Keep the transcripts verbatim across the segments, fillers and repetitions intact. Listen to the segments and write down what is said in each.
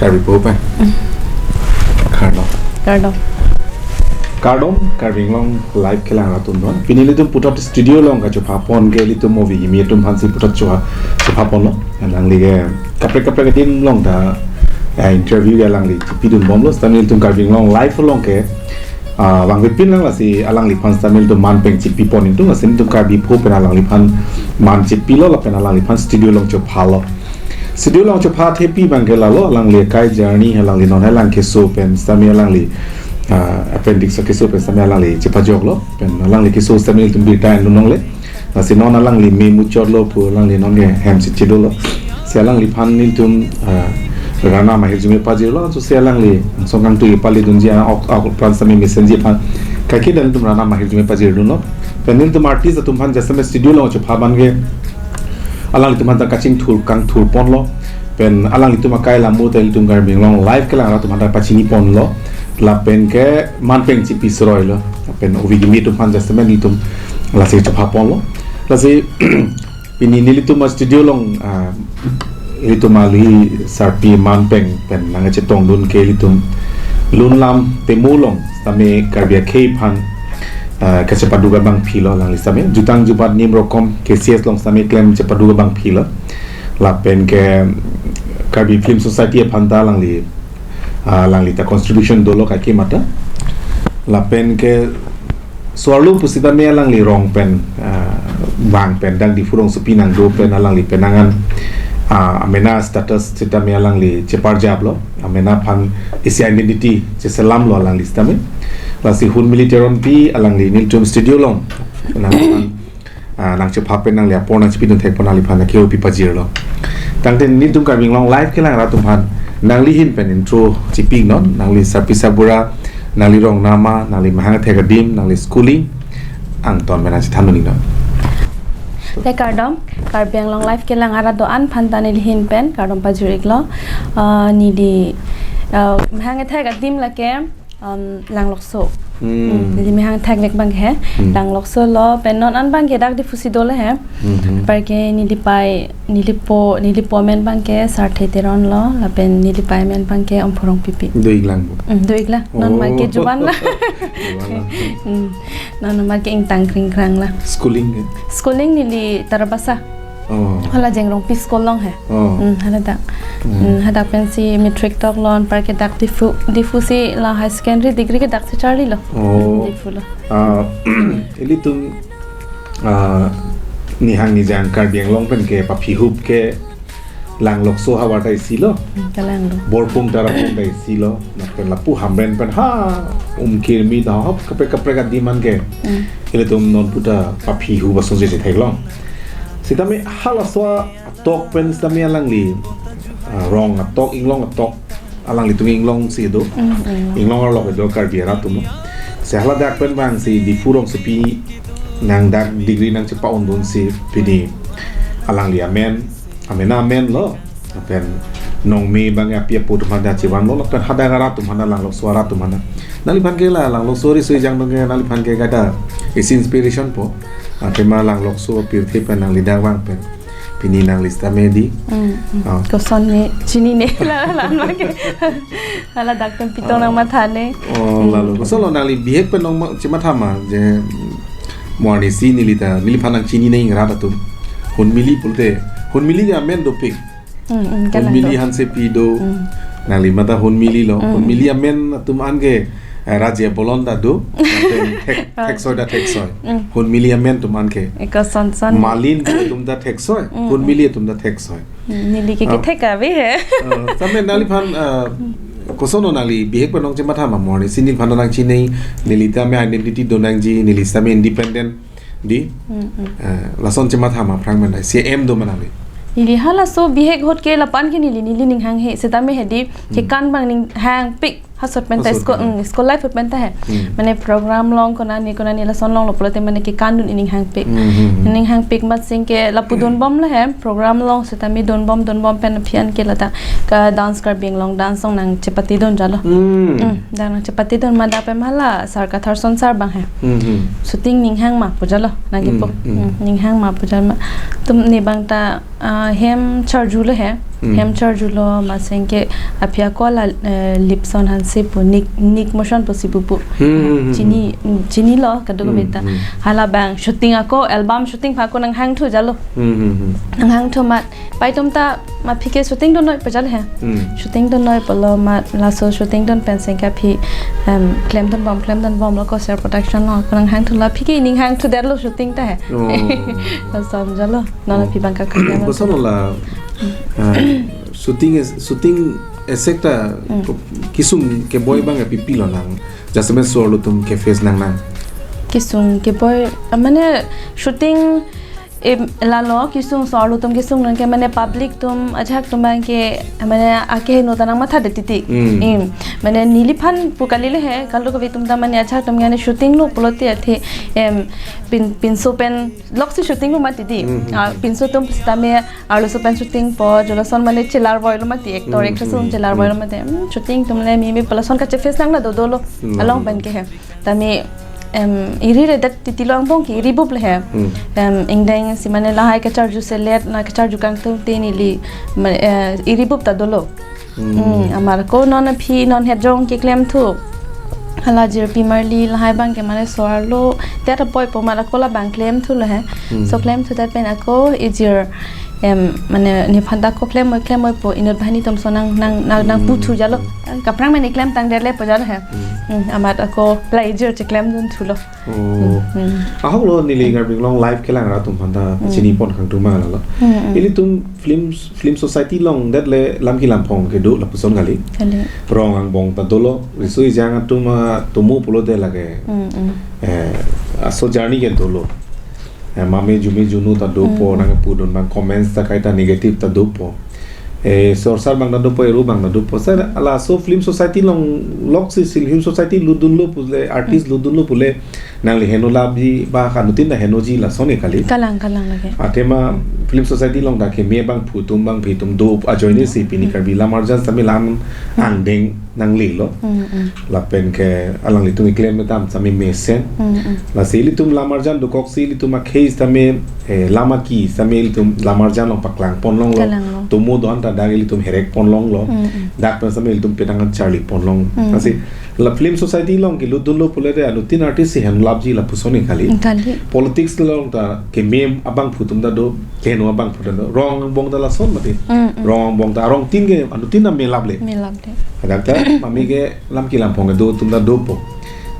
Karbi po pen. Kardom. Kardom. Kardom, Karbi Anglong Live kelang rat atum non. Pini ilitum puthot studio along kachopha pon ke ilitum movie kimi atum aphansi puthot chopha, chopha ponlo. Alangli ke kaprek kaprek adim along ta, eh, interview ke alangli chipidun bomlo. Setame ilitum Karbi Anglong Live along ke, ah, vangvepin lang lasi alangliphan setame ilitum man pen chipi pon ingtung, lasi ilitum Karbi pho pen alangliphan man chipilo lapen alangliphan studio along chophalo. Studio along chopha thepi abang ke lalo, alangli akai journey, alangli non alang keso pen setame alangli, ah, appendix keso pen setame alangli chepajoklo, pen alangli keso setame ilitum birta en-un longle. Lasi non alangli me muchotlo pu alangli non ke hem si chedolo. Si alangliphan ilitum, ah, rana mahirjume pajirlo, so si alangli song kangtui pali dunji, ah, ok, ok, plan setame mesenji aphan kaike dan ilitum rana mahirjume pajirdunlo. Pen ilitum artist atum aphan jasemet studio along chopha abang ke alanglitum aphan ta kachingthur kangthur ponlo. Pen alanglitum akai alam ta ilitum Karbi Anglong Live kelang rat atum aphan ta pachini ponlo. Lapen ke man pen chipi sroilo. Pen movie kimi atum aphan jasemet ilitum lasi chopha ponlo. Lasi pini nelitum a-studio along, ah, ilitum alui sarpi man pen pen nangchetongdun ke ilitum Lunlam Temu along setame Karbi akhei aphan, ah, kachepaduk abangpi lo alangli setame. Jutang jubat nim rokom K C S along setame klem chepaduk abangpi lo. Lapen ke Karbi Film Society aphan ta alangli, ah, alangli ta contribution dolo kaike mata. Lapen ke so-arlo pusitame alangli rong pen, ah, bang pen dak Diphu rongsopi nangdo pen alangli penang an, ah, amena status setame alangli cheparjaplo, amena aphan isi identity cheselamlo alangli setame. Lasi Hunmili Teronpi alangli nelitum studio along nang aphan, ah, nangchepha pen nangli apor nangchipidun thek pon nangliphan ke opi pajirlo. Tangte nelitum Karbi Anglong Live kelang rat atum aphan nangli ahin pen intro chipi non, nangli sarpi sarbura, nangli rong nama, nangli mahang thek adim, nangli schooling, angton mena chithan ningnon. Te kardom, Karbi Anglong Live kelang arat do-an aphan ta neli ahin pen kardom pajir-iklo. Ah, neli, ah, mahang thek adim lake, um, Langlokso. Hmm. Hmm, neli mahang thek lek abang he. Hmm. Langlokso lo, pen non an abang ke dak Diphu si dolo he. Hmm. Anparke neli pai, neli po, neli po amen abang ke Sarthe Teron lo, lapen neli pai amen abang ke Omphu Rongpipi. Do-ik lang bo? Hmm, do-ik lang. Non Oh. Mar ke juban la. Juban la. Hmm. Non mar ke ingtang kringkrang la. Schooling ke? Schooling neli Tarabasa. Oh. Hala Jengrongpi school along he. Oh. Hmm, hala dak. Hmm. Hmm, hadak pensi matric toklo, anparke dak Diphu, Diphu si la higher secondary degree ke dak si charlilo. Oh. Hmm, Diphu lo. Ah, ilitum, ah, nihang nijang Karbi Anglong pen ke paphihup ke Langlokso havar ta isi lo. Hmm, kalanglo. Borpung Tarapung ta isi lo. Lapen lapu Hamren pen ha, Umkirmi ta hop kaprek kaprek adim an ke. Hmm. Ilitum non puta paphihup asonsi chetheklong. Setame halaso atok pen setame alangli, ah, rong atok, inglong atok, alanglitum inglong si do. Mm, inglong. Inglong arlo do Karbi arat atum. Si hala dak pen abang si Diphu rongsopi nang dak degree nangchepa-undun si pini alangli amen, amena amen lo. Lapen nongme abang api apo atum aphan ta chivan lo, lapen hadak arat atum aphan ta, Langlokso arat atum aphan ta. Nangliphan ke la Langlokso riso ejang dong ke nangliphan ke kaita isi inspiration po. Athema Langlokso pirthe pen nangli dak vang pen pini nangli setame di. Hmm, hmm. Oh. Koson ne chinine la la la ke. Hala dak pen pitong nangmathane. Oh, hmm. Lalo. Koson lo nangli bihek pen nangma-, chematha ma je, mm, mo arnisi neli ta, neliphan nangchinine rat atum. Hunmili pulote, Hunmili amen dopik. Hmm, hmm, Hunmili kalanglo. Hansepi do. Hmm. Nangli mata Hunmili lo. Hmm. Hunmili amen atum an ke, eh, Raje Bolon ta do. Lapen thek, ah, theksoi ta theksoi. Hmm. Hunmili amen atum an ke. Eko son son. Malin atum ta theksoi. Hmm, Hunmili atum ta theksoi. Hmm, neli ke, ah, kethek ave he. Ah, setame nangliphan, ah, koson lo nangli bihek pen nangchematha ma mo arnisi neliphan nangchinine, neli tame identity do nangji, neli setame independent. Di? Mm, mm. Eh, lason chematha ma aphrang pen dai. C M do ma nangli? Neli halaso bihek ahut ke lapu an ke neli, neli ninghang he. Setame he di, mm, kekan abang ninghangpik. Ha ahut pen ta Ha ahut school, pen ta. Mm, school life ahut pen ta he. Mm. Mane program along konane, konane lason along lo pulote mane kekandun ninghangpik. Mm, mm, mm. Ninghangpik amat si ke lapu dunbom lo he. Program along setame dunbom, dunbom pen aphi an ke lata ka Dance Karbi Anglong Dance along nangchepatedun jalo. Mm. Mm. Dan nangchepatedun ma dak pen ma hala Sar Kathar Son Sar abang he. Hmm, hmm. Shooting ninghang ma pu jalo, nangkepu. Hmm, hmm. Hmm, ninghang ma pu jalo ma. Tum ne abang ta, ah, hem charjulo he. Hmm. Hem charjulo, masengke aphi ako la, eh, Lipson Hanse pu, Nick, Nick Motion pusi pupu. Hmm, hmm, hmm, Chini, chinilo kadokave ta. Hmm. Hala abang shooting ako, album shooting aphan ako nanghangthu jalo. Hmm, hmm, hmm. Nanghangthu amat, pai atum ta, ma aphi ke shooting dunnoi pu jalo he. Hmm. Shooting dunnoi pulo amat, laso shooting dun pen sengke aphi, em, klemdunbom, klemdunbomlo ko Ser Production along ako nanghangthulo, aphi ke ning hangthudetlo shooting ta he. Oh. Lason jalo. Non aphi abang ke kanya. Koson la, ah, shooting es-, shooting esek ta Hmm. ko-, kesung keboi abang ke pipilo nang. Jasemet so-arlo atum ke-face nangnang. Kesung keboi, ah, mane shooting, em, lalo kesung so-arlo atum kesung nang ke mane public atum ajahak atum abang ke mane akeheno ta nangmathadet titi. Hmm. Em, mane neliphan pu kalile he, kadokave atum ta mane ajahak atum ke mane shooting lo pulote athe, em, pin-, pinso pen loksi shooting lo mati di. Hmm, hmm, Ah, hmm. Pinso atum sitame arloso pen shootingpo, jo lason mane chelarvoilo mati, actor, Hmm, actress hmm, atum chelarvoilo hmm. mati. Hmm, shooting atum le mimi pu lason kache-face nang na dodolo. Hmm, Along hmm. pen ke he. Tame, em, iri redet titilo angbong ke iri bup le he. Hmm. Em, ingdeng si mane lahai kacharju selet, na kacharju kangtung te neli, ma-, eh, iri bup ta dolo. Hmm. Hmm, amat ako non aphi non het jong keklemthu. Hala jirpi marli lahai abang ke mane so-arlo, tet apoi po amat ako labang klemthulo he. Hmm. So klemthudet pen ako ijir, em, mane nephan ta ako klem moi, klem moi po inut banghini atum so nang, nang, nang, nang Hmm. puthu jalo. Kaprang mane klemtangdet le pu jalo he. Hmm. Hmm, amat ako la ijir cheklemdunthulo. Oh. Hmm, hmm. Ahoklo neli Karbi Anglong live kelang rat atum aphan ta Hmm. chinipon kangtung ma lalo. Hmm, hmm. Ilitum film, film society along det le lam ki lam phong kedo lapuson kali. Kali. Rong angbong ta dolo, riso ejang atum atomo pulote lake. Hmm, hmm. Eh, aso journey ke dolo. Eh, mame jume junu ta dopo, Hmm. nangpudun abang comments ta kaita negative ta dopo. Eh, sorsar abang ta dopo, eru abang ta dopo. Sir, laso film society along, loksi film society lutdunlo pule, artist Hmm. lutdunlo pule, nangli heno lapji ba anuttin ta henoji lason e kali. Kalang, kalang lake. Athema film society along ta keme abangphu atum abangpi atum do ajoine si pini Hmm. Karbi lam arjan sitame lam Hmm. angdeng nanglelo. Hmm, hmm. Lapen ke alanglitum keklem dam sitame mesen. Hmm, hmm. Lasi ilitum lam arjan dokoksi ilitum akhei sitame, eh, lam aki sitame ilitum lam arjan along paklangpon longlo. Kalanglo. Tomo do-an ta dak ilitum herekpon longlo. Hmm, hmm. Dak pen sitame ilitum penang an charlipon long. Hmm, Lasi hmm. la film society along kelutdunlo pulote anuttin artist si heno lapji lapuson e kali. Kali. Politics along ta keme abangphu atum ta do, keheno abangphu ta do. Rong angbong ta lason mati. Hmm, hmm. Rong angbong ta arongtin ke anuttin ta me lap le. Me lap le. Hadak ta mami ke lam ki lam phong kedo atum ta dopo.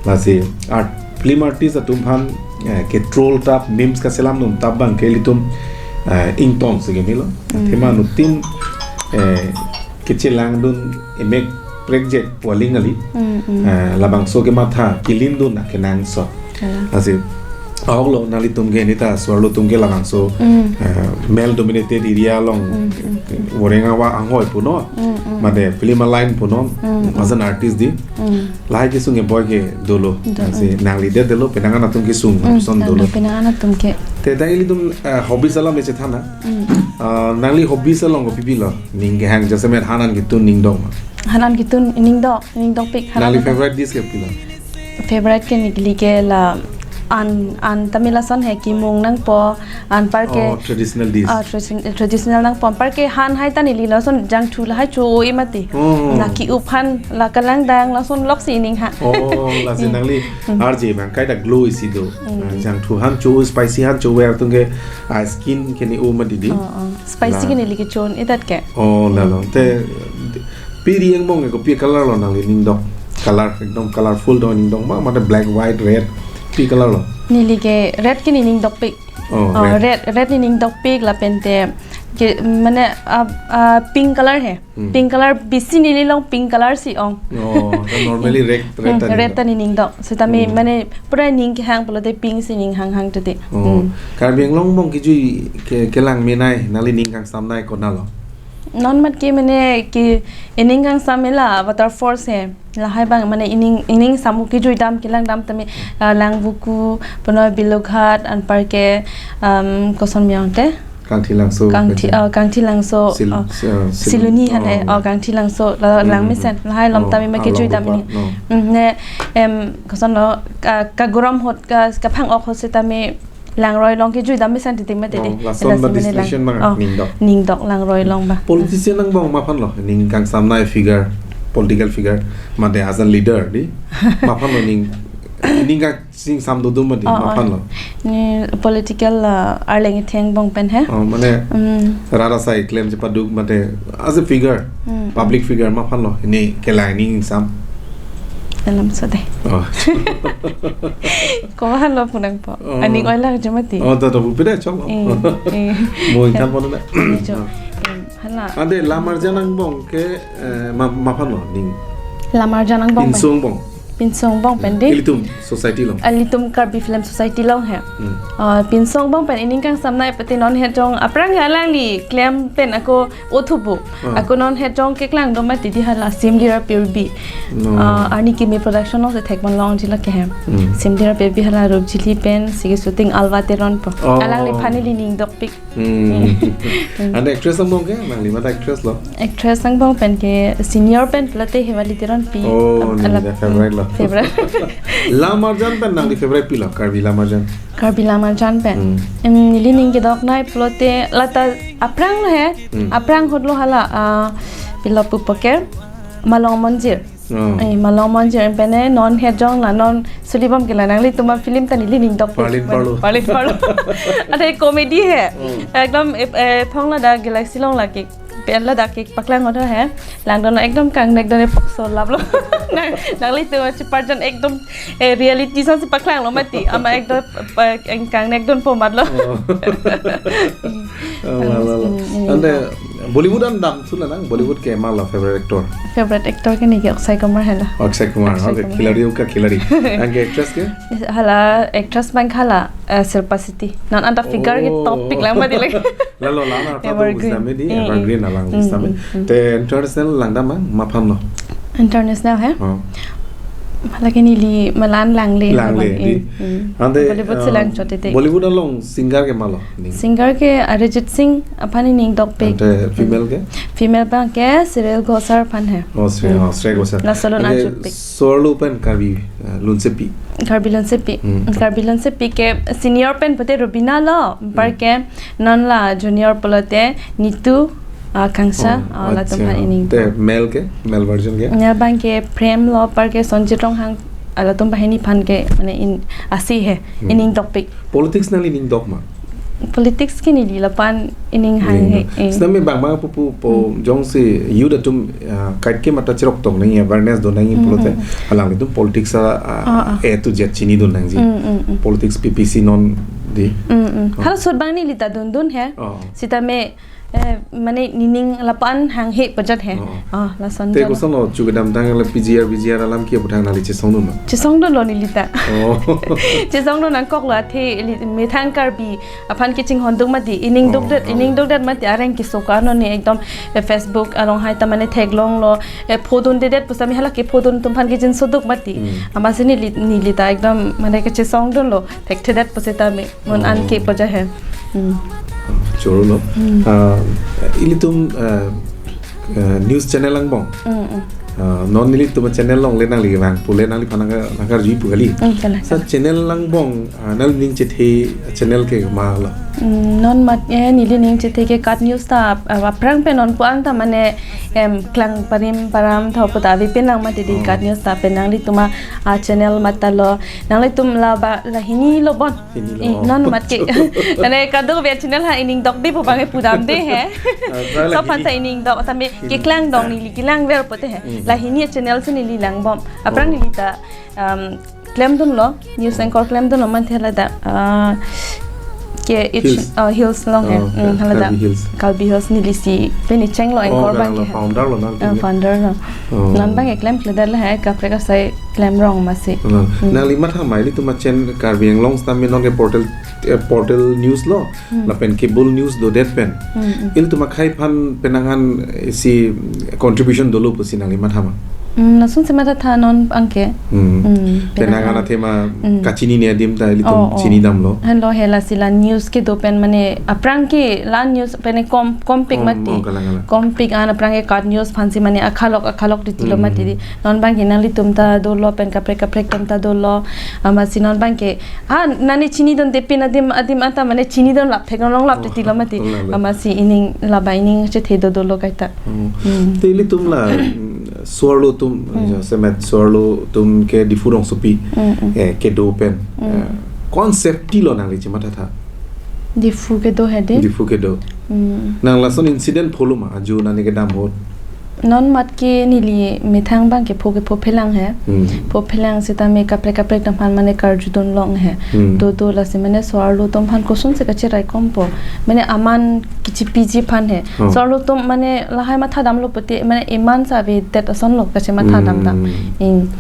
Lasi art, film artist atum aphan, eh, ke-troll ta, memes kaselam atum ta abang ke ilitum, eh, ingtong si kemelo. Hmm. Athema anuttin, eh, kechelangdun emek prekjek pu aling kali. Hmm, hmm. Eh, labangso kematha kelindun akenangsot. Kalang. Lasi ahoklo nanglitum ke neta so-arlo atum ke labangso, Hmm. eh, male dominated area along Hmm, hmm. voreng awa anghoi punon. Hmm, hmm. Mane film aline punon. Hmm, hmm. As an artist di. Hmm. Lahai kesung keboi ke dolo. Do, Lasi hmm. nangli det dolo penang an atum kesung Hmm, son dolo. Penang an atum ke. Te dak ilitum, eh, hobbies alam echethan na. Hmm. Ah, nangli hobbies along kopipilo? Ning kehang jasemet han an ketun ning dong ma? Han an ketun ning dong, ning dongpik. Han Nangli an favorite dish ke kopilo? Favorite ke neli ke la an, an tame lason he kimung nangpo, anparke Oh, traditional dish. Ah, tradition-, traditional nangpo, anparke han hai ta neli lason jangthu lahai cho-e mati. Oh. La ki-up han, la kalang dang lason loksi ning ha. Oh, lasi Hmm. nangli Hmm. R J abang kaita glow isi do. Hmm. Ah, jangthu han cho, spicy han cho-ver atum ke, ah, skin ke ne-o mati di. Oh, oh. Spicy La. ke neli ke cho-un-edet ke. Oh, lalo. Te piri angbong ke kopi color lo nangli ning dok? Color, ekdom colorful do ning dok ma, mane black, white, red, pi color lo? Neli ke red ke ne ning dopik. Oh, Oh, red. red, red ne ning dopik lapen te ke mane, ah, ah, pink color he. Hmm. Pink color bisi neli along pink color si ong. Oh, so normally red, red Hmm, ta ning red dok. ta ne ning dok. Sitame Hmm. mane pura ning kehang pulote pink si ning hanghang tete. Oh, Hmm. Karbi Anglong angbong kejui ke, kelang menei, nangli ning kangsamnei konat lo? Non mat ke mane ke ining kangsam ela waterfalls he. Lahai abang mane ining, ining samu kejui dam kelang dam tame, ah, Langvoku, puno Bilughat, anparke, um, koson miyang te? Kangthilangso, Kangthi, Kangthi. ah, Kangthilangso, Sil-, ah, ah, Siloni Siloni, han he, oh, oh, Kangthilangso, la-, Hmm, lang hmm, mesen, hmm. lahai along Oh, tame ma ah, kejui dam Langvoku, ini. no. Hmm, ne, em, koson lo, ka, kagorom ahut, ka, kaphang ok ahut sitame, Langroi along kejui dam mesan titik mati de. Oh, lason ba lasi mane lang-, destination bang, oh, ningdok. Ningdok langroi along ba. Politician angbong ma aphan lo, ning kangsamnei figure, political figure, mate as a leader di. Ma aphan lo ning, ning ka sing sam dodum mati, oh, ma aphan lo. Ni political, ah, arleng itheng angbong pen he. Oh, mane, hmm, rat asai klem chepaduk mate as a figure, hmm, public figure ma aphan lo. Ni kelang ning sam. Dalam sode. Oh. Ko aphan lo pu nangpo. Oh. Aning oi lang jemati. Oh, ta ta bu pede chong. Eh, eh. Mo intan pon na. Eh, chong. Eh, hala. Ante Lamarjan angbong ke, eh, ma, ma aphan lo ning. Lamarjan angbong pen. Pinso angbong. Pinso angbong pen di. Ilitum society along. Ilitum Karbi Film Society along he. Hmm. Ah, pinso angbong pen ining kangsamnei pati non he jong aphrang alangli klem pen ako othubu. Ah. Ako non he jong keklang do mati di hala Simlir Pirbi. No. Ah, arni kimi production along si thek man long jila ke he. Hmm. Simlir Pirbi hala Rupjili pen si shooting Alva Teronpo. Oh. Alangliphan ili ningdokpik. Hmm. Hmm. Ante actress angbong ke, nangli mata actress lo? Actress angbong pen ke senior pen pulote Hewali Teronpi. Oh, neli alap, ta favorite lo. Hmm, favorite. Lamarjan pen nangli favorite pilo, Karbi Lamarjan? Karbi Lamarjan pen. Hmm. Em, neli ning kedoknei pulote lata aphrang lo he. Hmm. Aphrang ahut lo hala, ah, pilo pupo ke Malong Monjir. Oh. Eh, Malong Monjir pen he non he jong la non sulibom ke la nanglitum a film ta neli ningdok. Parlin parlo. Parlin parlo. Ante comedy he. Hmm. Ekdom, eh, eh, thong ladak Galaxy along lake. Pen ladak kepaklang ahut he. Langdon ekdom kangnek don e pokso lap lo. Nang, nanglitum a cheparjan ekdom, eh, reality ason si paklang lo mati. Ama ekdom, eh, kangnek donpo mat lo. Oh. Oh, la, la, la. Hmm, hmm. Ante Bollywood an damthu la nang, Bollywood ke ma lo favorite actor? Favorite actor ke neli ke Akshay Kumar hala. Akshay Kumar, Akshay Kumar. Okay, khiladi ka khiladi. Anke actress ke? Hala, actress abang hala, eh, Shilpa Shetty. Non anta figure ke, oh, topic lang mati lagi. Lalo la na. Evergreen. Patu bisa me di, hmm, evergreen alang, hmm, bisa me. Hmm, hmm. Te international lang dam ma aphan lo? International he? Oh. Hala ke neli malan langle. Langle, abang, di. Hmm, hmm. Ante, Bollywood si, eh, lang chot tete. Bollywood along singer ke ma lo? Ning. Singer ke Arijit Singh aphan ningdokpik. Ante female ke? Female abang ke Shreya Ghoshal aphan he. Oh, Shreya, hmm, oh, Shreya Ghoshal. Laso alun, ante arjupik. Solo pen Karbi, eh, Lunsepi. Karbi Lunsepi. Hmm. Karbi Lunsepi ke senior pen pulote Rubina lo, anpar, hmm, ke non la junior pulote Nitu, ah, Kangsha, oh, ah, latum, accha, aphan ining. Te male ke, male version ke? Male abang ke Prem lo, anpar ke Sonjit Ronghang, ah, latum banghini aphan ke mane in asi he, hmm, ining dokpik. Politics nangli ningdok ma? Politics ke neli lapu-an ining hang he, ining dok, eh. Sitame bang bang pu pu po, hmm, jongsi youth atum, ah, kaike mata chirok tong nangji, awareness do nangji, hmm, pulote, hmm, hmm, alanglitum politics a, ah, ah, ah, A to Z chinidun nangji. Hmm, hmm, hmm. Politics P P C non di. Hmm, hmm. Oh. Hala ahut abang neli ta dundun he. Oh. Sitame, eh, mane nening lapu-an hanghe pajat he. Oh. Ah, lason te jalo. Koson lo, chu kedamtang le P G R, V G R alam ke aphuthak nangli chesongdun ma? Chesongdun lo neli ta. Oh. Chesongdun nangkok lo, athe ili methang Karbi aphan kachinghondun mati, ining, oh, dokdet, oh, ining dokdet mati, areng keso ke non ne ekdom, eh, Facebook along hai ta mane theklong lo, eh, phodun dedet pusitame hala ke phodun atum aphan kachinso duk mati. Hmm. Amatsi neli, neli ta ekdom mane kachesongdun lo, thekthedet pusitame. Mon, oh, anke pajat he. Hmm. Choro lo. Hmm. Ah, ilitum, ah, ah, news channel angbong. Hmm, hmm. Ah, non nelitum channel along le nangli vang pu le nangliphan nang, nangkarju pu kali. Hmm, kalang. Sa channel angbong, ah, nangli ning chethe channel ke ma lo? Hmm, non mat, eh, neli ning chethe ke KAT News ta, ah, aphrang pen non pu-an ta mane, em, klang parim param tho pu ta ave pen lang mati di, oh, KAT News ta pen nanglitum a, ah, channel mata lo. Nanglitum la ba, la hini lo bon. Hini lo. Eh, non mat ke. Mane kadokave channel ha ining dokde pu abang pudamde he. Ah, sa la hini. Lapu-an ta ining dok, tame, hini, keklangdun, ah, neli kelangver pute he. Hmm. La hini channel si neli langbom. Aphrang, oh, neli ta, um, klemdun lo, news anchor klemdun lo mate hala dak, ah, ke H, Hills. Ah, Hills along he. Oh, hmm, hala dak. Karbi Hills. Karbi Hills neli si pini chenglo, oh, anchor abang ke lo he. Founder lo nang, ah, tini, founder lo. Oh. Non abang ke klemkledet lo he, kaprek asai klem rong masi. Hmm. Hmm. Nangli matha ma ilitum a channel Karbi Anglong sitame non ke portal, eh, portal news lo, hmm, lapen cable news dodet pen. Hmm, hmm. Ilitum akhei aphan penang an, eh, si contribution dolo pusi nangli matha ma? Hmm, lason si matha tha non anke. Hmm. Hmm, penang penang an an. Athema Hmm. kachinine adim ta ilitum Oh, oh. chinidamlo. Henlo he lasi la news kedo pen mane aphrang ke la news pen kom, kompik Kom, mati. Oh, kalang, kalang. Kompik an aphrang ke kat news aphansi mane akhalok, akhalok titilo Hmm. mati di. Non abangke nanglitum ta dolo pen kaprek, kaprek atum ta dolo. Amatsi non abangke. Ah, nani chinidunde pen adim, adim anta mane chinidun lap thek long lap Oh, titilo mati. Long lap. Amatsi ining laba ining chethe do dolo kaita. Hmm. Hmm. Te ilitum la, mm, so-arlo atum, Hmm. jo semet so-arlo atum ke Diphu rongsopi, Hmm, hmm. eh, kedo pen. Hmm. Eh, ko-an safety lo nangli chimatha tha? Diphu kedo he di? Diphu kedo. Hmm. Nang lason incident pholo ma, aju nani kedam ahut? Non amat ke neli methang abangke pho ke pho phelang he. Hmm. Pho phelang sitame kaprek kaprek atum aphan mane karjudun long he. Hmm. Do do lasi mane so-arlo atum aphan kosonsi kacherai kompo. Mane aman kachepiji aphan he. Oh. So-arlo atum mane lahai matha damlo pulote mane iman sa avedet asonlo kachematha dam ta. Hmm. Ing.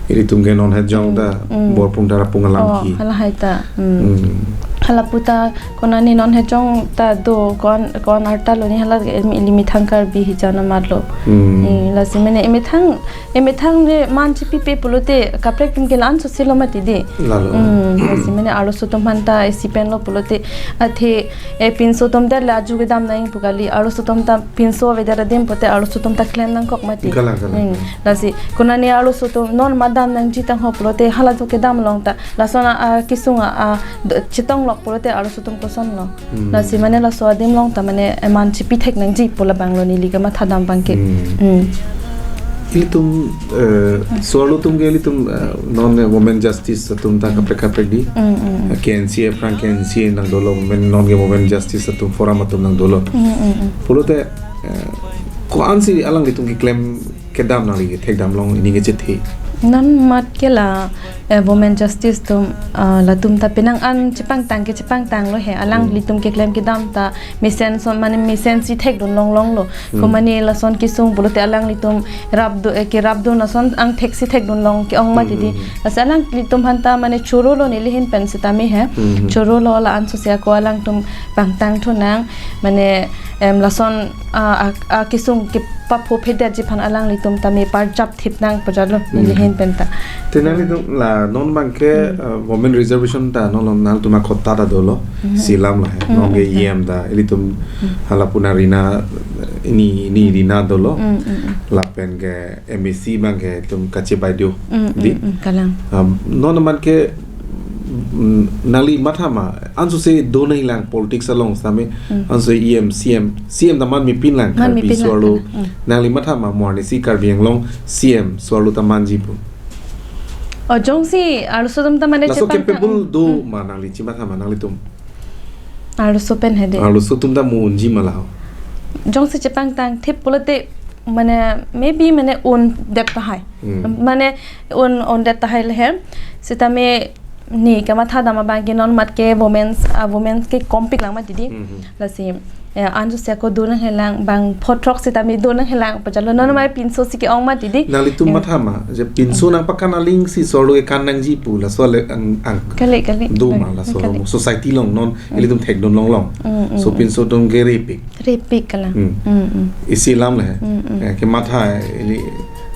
Ilitum ke non hejong ta Hmm. Hmm. Borpung Tarapung alam Oh, ki. Halahai ta. Hmm. Hmm. Hala puta konane non hejong ta do ko-an, ko-an arta lo ni hala imi, ili methang Karbi hijan amat lo. Hmm. Eh, lasi mane emethang, emethang le man chepipe pulote kaprek atum ke la-an sosilo mati di. Lalo. Hmm, lasi mane arloso atum aphan ta isi pen lo pulote athe, eh, pinso atum det la aju kedam nangji pu kali arloso atum ta pinso avedet adim pulote arloso atum ta klem nangkok mati. Kalang, kalang. Hmm. Lasi konane arloso atum non amat dam nangji tangho pulote hala do kedam long ta lason a, a kesung a, a, do, chetong lok pulote arloso atum kosonlo. Hmm. Lasi mane laso adim long ta mane eman chepi thek nangji pu labang lo neli kematha dam abangke. Hmm. Hmm. Ilitum, eh, so-arlo atum ke ilitum, eh, non, eh, women justice atum ta Hmm. kaprek kaprek di. Hmm, hmm, hmm. Eh, K N C A aphrang K N C A nang dolo women non ke women justice atum forum atum nang dolo. Hmm, hmm, hmm. Pulote, eh, ko-ansi alanglitum keklem kedam nangli kethek dam long ini kechethe. Non amat ke la, eh, women justice atum, ah, latum ta penang an chepangtang ke chepangtang lo he. Alang Hmm. litum keklem kedam ta mesen son mane mesensi thekdun long long lo. Hmm. Ko mane lason kesung pulote alanglitum rapdo, eh, kerapdun ason angthek si thekdun long ke-ong mati di. Hmm, hmm, hmm. Lasi alanglitum aphan ta mane choro lo neli ahin pen sitame he. Hmm, hmm. Choro lo la-an sose ako alangtum pangtang thu nang mane, em, lason, ah, ah, ah, kesung kepapho phedetji aphan alanglitum tame parjap thip nang pajalo neli Hmm. ahin pen ta. Te nanglitum la non abangke, Hmm. eh, women reservation ta non lo nangtum akhota ta dolo. Hmm. Isi alam la he. Hmm, Non ke hmm, hmm. E M ta ilitum Hmm. hala puna Rina, eh, ini, ini Rina dolo. Hmm, hmm, hmm. Lapen ke M A C abangke itum Kache Baideo. Hmm, Di? hmm, hmm, kalang. Um, non amat ke, mm, nangli matha ma, ansose do nangji lang politics along sitame, Hmm. ansose E M, C M, C M ta man mepin lang Man Karbi mepin lang, so-arlo. kalang. Hmm. Nangli matha ma mo arnisi Karbi Anglong C M so-arlo ta manji pu. Oh, jongsi arloso atum ta mane Laso chepangtang. capable do Hmm. ma nangli chimatha ma nanglitum. Arloso pen he di. Arloso atum ta mo unji ma la ho. Jongsi chepangtang thip pulote mane maybe mane undet tahai. Hmm. Mane un, undet tahai le he. Sitame neli kematha dam abangke non amat ke women's, ah, women's ke kompik lang mati di. Hmm, hmm. Lasi, eh, ansose ako do nangji lang bang pho throk sitame do nangji lang pajalo non Hmm. mai pinso si ke-ong mati di. Nanglitum Hmm. matha ma, je pinso Hmm. nangpakan aling si so-arlo kekan nangji pu laso le ang, ang. Kali, kali. Do ma Kali, laso kali. Society along non Hmm. ilitum thekdun long long. Hmm, hmm, So hmm. pinso atum ke repik. Repik kalang. Hmm. Hmm, hmm. Isi alam le he. Hmm, hmm. Eh, kematha ili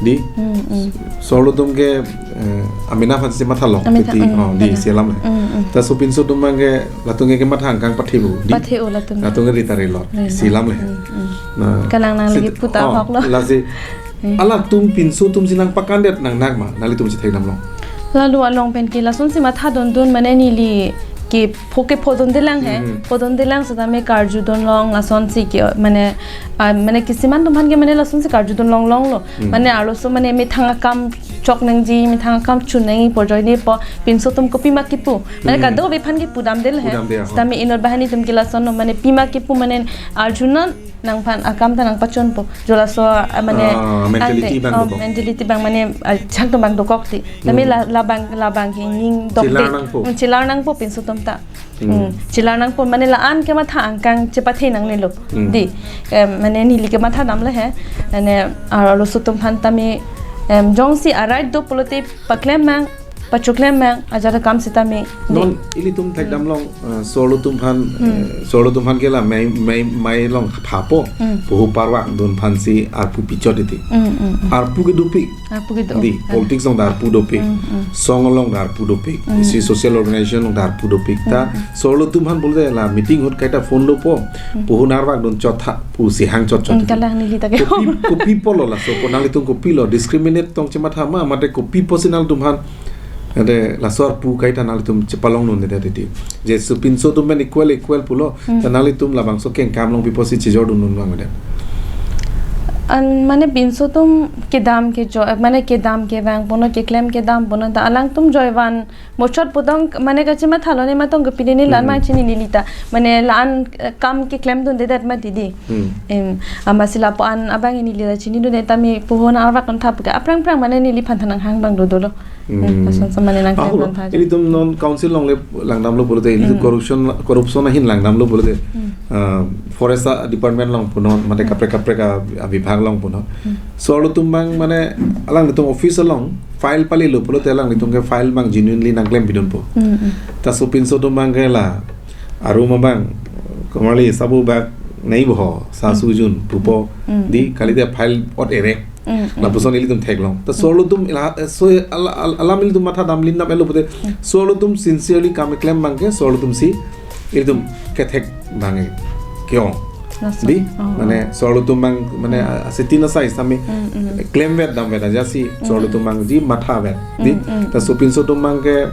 di. Hmm, hmm. So-arlo atum ke, eh, amena aphansi matha long. Amena, Titi, hmm, oh, di kalang. isi alam le he. Hmm, hmm. Ta so pinso atum abangke latum ke kematha angkang pathe-o di. Pathe-o latum. Latum ke rita relot. Relot. Isi alam le he. Hmm, hmm. Na, Kalang nang si lagi puta oh, ahok lo. Lasi Hmm. Alangtum pinso atum si nangpakandet nang nang ma, nanglitum chethek dam long. Lalu along pen ke lasonsi matha dundun mane neli ke pho ke phodunde lang he. Hmm. Phodunde lang sitame karjudun long lasonsi ke mane, ah, mane kisiman atum aphan ke mane lasonsi karjudun long long lo. Hmm. Mane arloso mane methang akam chok nangji, methang akam chun nangji pu ajoine pu pinso atum kopima kipu. Mane Hmm. kadokave aphan ke pudamde le he. Pudamde, aha. Sitame inut banghini atum ke lason lo mane pima kipu mane arjunon nangphan akam ta nangpachunpo. Jo laso, ah, mane Ah, mentality ante, abang oh, dokok. Mentality abang mane, ah, chak atum abang dokok ti. Tame Hmm. la, labang, labang ke ning dok Chelar de. nangpo. Hmm, chelar nangpo pinso atum ta. Hmm. Hmm, chelar nangpo mane la-an kematha angkang chepathe nangne lo. Hmm. Di, em, mane neli kematha dam le he. Mane, ah, arloso atum aphan tame, em, jongsi a-right do pulote paklem nang pachoklem mang ajat akam sitame. Non ilitum thekdam long, eh, so-arlo atum aphan, eh, so-arlo atum aphan ke la mei, mei, mei along phapo. Hmm. Puhu parvak dun aphansi arpu pichot titi. Hmm, hmm, hmm. Arpu ke dopik. Arpu ke do. Di, ah, politics along ta arpu dopik. Hmm, hmm. Song along ta arpu dopik. Hmm. Isi social organization along ta arpu dopik. Ta, hmm, so-arlo atum aphan pulote la meeting ahut kaita phone lopo. Hmm. Puhu narvak dun chot tha pusi hang chot chot. Hmm, kalang neli ta ke. Kopi, kopi apotlo laso, ko nanglitum kopilo, discriminate tong chematha ma, mate kopi apotsi nanglitum aphan ante laso arpu kaita nanglitum chepalong dunde titi. Je sopinso atum pen equal equal pulo, hmm, ta nanglitum labangso kengkam along pi apotsi chejor dun un vangde? An mane pinso atum kedam kejoi, mane kedam kevang ponlo, keklem kedam ponlo, ta alangtum joivan mochot pu tong mane kachemathalo ne ma tong ke pini ni lan, hmm, ma chini neli ta. Mane la-an, eh, kam keklem dundedet ma titi. Hmm. Em, amatsi lapu-an abang neli ta chinidunde tame puhu narvak dun tha pu ke aphrang phrang mane neliphan than nanghang abang do dolo. Hmm. Hmm, lason sa mane nang ahok lo, klemdun tha. Ilitum non council along le langdamlo pulote, ilitum, hmm, corruption, corruption ahin langdamlo pulote. Hmm. Ah, forest department along punon, mate, hmm, kaprek kaprek a, a vibhag along punon. Hmm. So-arlo atum abang mane alanglitum office along file palelo pulote alanglitum ke file abang genuinely nangklem pidunpo. Hmm, hmm. Ta sopinso atum abang ke la arum abang, komarli sabu bak nei boho, sa, hmm, sujun pupo, hmm, di, kalite file ot erek. Hmm, hmm. Lapuson ilitum theklong. Ta so-arlo atum ila, eh, so, ala, ala, alam ilitum mathadam lindam elo pulote, hmm, so-arlo atum sincerely kam keklem abang ke, so-arlo atumsi ilitum kethek abang ke-ong. Laso. Di, oh, mane so-arlo atum abang, mane, hmm, ah, siti na sai sami, hmm, hmm, klemvet damvet ajatsi, hmm, so-arlo atum abang di mathavet. Di, hmm, hmm, ta sopinso atum abang ke,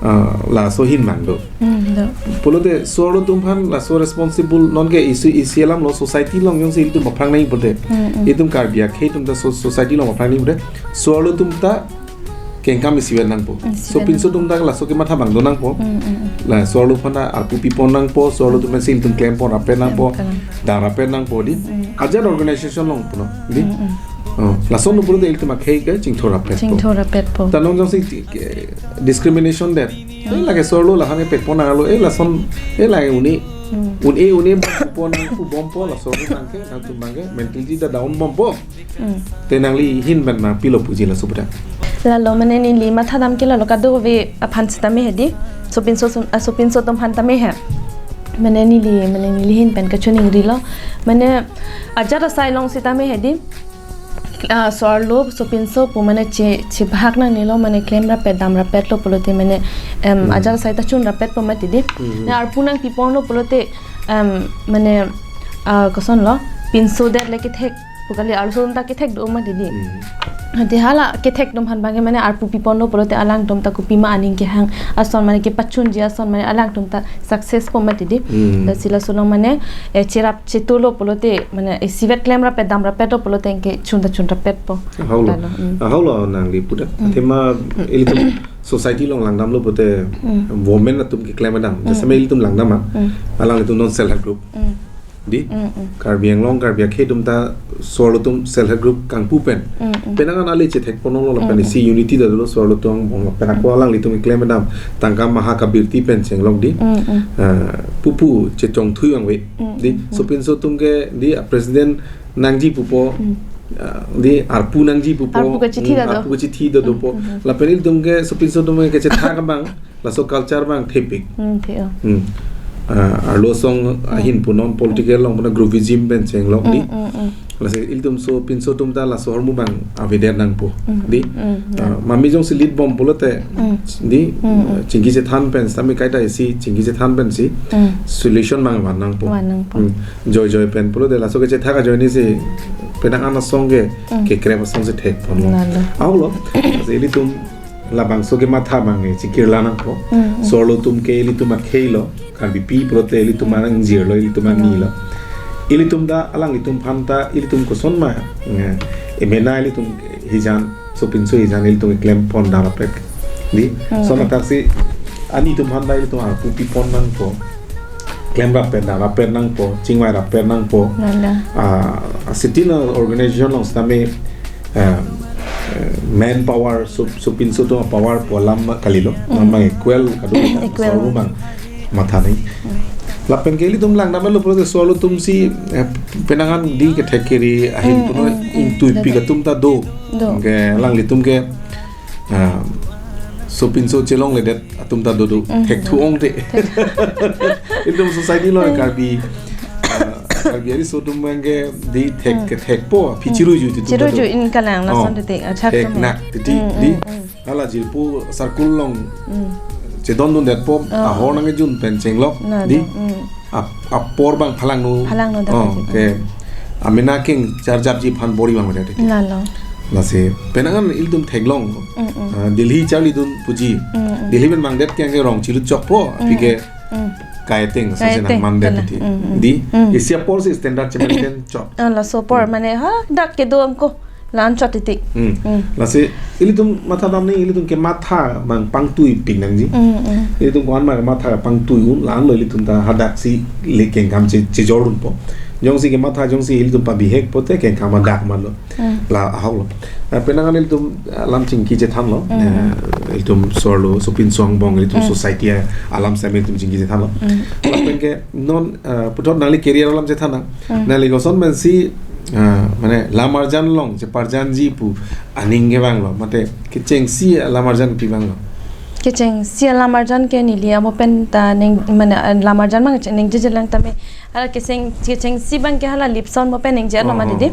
ah, laso ahin abang do. Hmm, do. Pulote so-arlo atum aphan laso responsible non ke isi, isi alam lo, society along jongsi ilitum aphrang nangji pulote. Hmm, hmm. Ilitum Karbi akhei atum ta so-, society along aphrang nangji pulote, so-arlo atum ta kengkam isivet nangpo. Isivet. Sopinso atum ta laso kematha abang do nangpo. Hmm, hmm, hmm. La so-arlo aphan ta arpu pipon nangpo, so-arlo atum si ilitum klempon rapet nangpo. Klempon. Dam rapet nangpo di. Hmm. Ajat organization along punon. Di. Hmm, hmm. Oh, lason lo pulote ilitum akhei ke chingthur rapetpo. Chingthur rapetpo. Ta non jongsi, eh, discrimination det. Hmm. Eh, lake so-arlo lahang e pekpon nanglo, eh, lason, eh, lake un-e. Hmm. Un-e, un-e, pon, pon, pubompo, laso abang ke, nangtum abang ke, mentality ta down bompo. Hmm. Te nangli ahin pen ma pilo puji laso puta. Lalo mane neli mathadam ke lalo kadokave aphan sitame hedi. Sopinso, so-, ah, sopinso atum aphan tame he. Mane neli, mane neli ahin pen kachiningrilo. Mane ajat asai along sitame hedi. Ah, so-arlo, sopinso pu mane che, chebhak nangnelo, mane klem rapet dam rapetlo pulote mane, em, hmm, ajat asai ta chun rapetpo ma titi. Hmm. Na arpu nangpiponlo pulote, em, mane, ah, kosonlo, pinso det le kethek pu kali, arloso atum ta kethek do ma titi. Hmm. Ante hala kethek atum aphan abang ke mane arpu piponlo pulote alangtum ta kopima aning kehang ason mane kepachunji ason mane alangtum ta success po ma titi. Hmm. Lasi laso along mane, eh, cherap chetulo pulote mane isivet klem rapet dam rapetlo pulote anke chun ta chun rapetpo. Ahok lo. Lalo, hmm. Ahok lo nangli puta. Hmm. Athema ilitum society along langdamlo pulote, hmm, women atum keklem dam. Hmm. Jasemet ilitum langdam ma. Hmm. Alanglitum non self help group. Hmm. Di, mm, mm, Karbi Anglong, Karbi akhei atum ta so-arlo atum self help group kangpu pen. Mm, mm. Penang an ale chethek ponlo lapen, mm, mm, isi unity ta dolo so-arlo atum angbong lapen ako, mm, alanglitum keklem dam tangka maha kabirti pen chenglok di. Mm, mm. Ah, pupu chechongthui vangve. Mm, di, mm, mm. Sopinso atum ke di, ah, president nangji pupo. Mm. Ah, di arpu nangji pupo. Arpu kachithi, mm, ta do. Arpu kachithi ta dopo. Mm, mm, mm. Lapen ilitum ke sopinso atum ke chethak abang. Laso culture abang thepik. Hmm, the-o. Hmm. Ah, arlo asong, hmm, ahin punon, political along punon, groupism pen chenglok di. Hmm, hmm, hmm. Lasi ilitum sopinso atum ta laso ahormu abang avedet nangpo. Hmm, di. Hmm, ah, ya. Mami jongsi lead bom pulote, hmm, di, hmm, hmm, chingki chethan pen, sami kaita isi chingki chethan pensi, hmm, solution abang van nangpo. Van nangpo. Hmm. Joi joi pen pulote laso kechethak ajoine si penang an asong ke, hmm, kekrep asong si thekponlo. Lalo. Ahok lo. Lasi ilitum labangso kematha abang ke chekirla nangpo. Mm, mm. So-arlo atum ke ilitum akhei lo, Karbipi pulote ilitum, mm, angjir lo, ilitum, mm, ani lo. Ilitum ta, alanglitum aphan ta, ilitum koson ma, eh, emena ilitum hijan, sopinso hijan ilitum keklem pon dam rapet. Di, mm, son, mm, athak si, ani atum aphan ta ilitum arpu pipon nangpo. Klem rapet dam rapet nangpo, chingvai rapet nangpo. Lalo. Ah, sitame organization along sitame, eh, eh, manpower, so, sopinso atum power pu alam kalilo. Mm. Abang equal kadokave. Equal. So-arlo abang matha nangji. Mm. Lapen ke ilitum langdamlo pulote so-arlo atum si, eh, penang an di kethek kiri ahin, mm, punon, mm, mm, ingtuipik, do, do, atum ta do. Do. Ke alanglitum ke, ah, Sopinso chelongledet atum ta dodo. Mm, thek do. Thu-ong te. Ilitum society along Karbi, ah, Karbi ariso atum abangke di thek, thekpo, aphi chiruju titu. Chiruju dodo. In kalang lason Oh, titik, achak thek tume. Nak titik, Mm, di. Mm, mm. Hala jirpo circle along Mm. chedondundetpo, Oh. ahor nangkejun pen chenglok, Na, di. No. Mm. Ap-, apor abang phalangno. Phalangno dak Oh, aji. Ke. Amena keng charjapji aphan bor-i abang mena titik. Lalo. Lasi, penang an ilitum theklong. Mm, mm. Ah, Delhi charlidun puji. Mm, mm. Delhi pen mangdet ke anke rong chilut chokpo, aphi Mm, ke mm. kaiteng, so Kaiteng, senang mandet kalang. Titik. Mm, mm. Di, Mm. isi aporsi standard chemaintain chok. Ah, laso apor, Mm. mane, ha, dak kedo angko, la-an chot titik. Mm. Mm. Lasi, ilitum mathadamji, ilitum kematha abang pangtuipik nangji. Mm, mm. Ilitum ko-an ma kematha pangtui un, la-anlo ilitum ta hadaksi le kengkam che, chejordunpo. Jongsi kematha, jongsi ilitum pabihek pote kengkam hadak malo. Mm. La ahoklo. Eh, penang an ilitum, eh, alam chingki chethanlo. Mm. Eh, ilitum so-arlo, Sopinso angbong, ilitum Mm. society, eh, alam same ilitum chingki chethanlo. Mm. Lapen ke non, eh, puthot nangli career alam chethan nang. Mm. Nangli koson pensi, eh, mane lam arjan along cheparjanji pu aning kevanglo. Mate kechengsi lam arjan pi vanglo. Kechengsi lam arjan ke neli amo pen ta ning, mane, eh, lam arjan abang ningjejelang tame. Hala kecheng, kechengsi abangke hala Lipson mo pen ningje Oh, mati oh. di.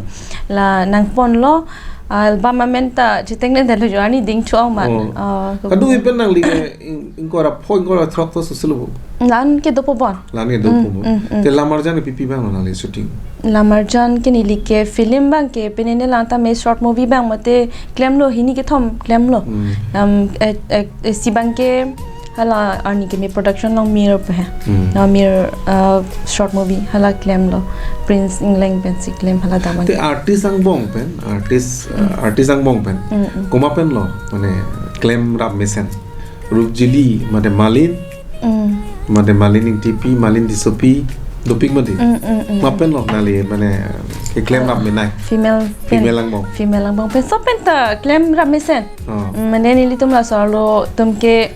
La nangponlo, album amen ta chitengnedetlo jo arni ding thu-ong ma. Oh. Ah, Kadokave pen nangli ke ing-, ingkoi ra pho, ingkoi ra throk to susilu. La-an kedopo bon. La-an kedopo Mm, bon. Mm, mm. Te lam arjan pi pi abang nangli shooting. Lam arjan ke neli ke film abangke penene lang tame short movie abang mate klemlo hini kethom klemlo. Mm. Um, eh, eh, eh, si abangke hala arni keme production along Mir pu he. Hmm. Na Mir, uh, short movie hala klemlo. Prince Ingleng pensi klem hala damang. Te artist angbong pen, artist, uh, Hmm. artist angbong pen. Hmm, hmm. Komat penlo, mane klem rap mesen. Rupjili, mate Malin, Hmm. mate Malin Ingtipi, Malin Tissopi, dopik mati. Hmm, hmm, hmm. Komat penlo nangli, mane keklem rap menei. Female pen. Female angbong. Female angbong pen. So pen ta klem rap mesen. Oh. Mm, mane nelitum laso arlo atum ke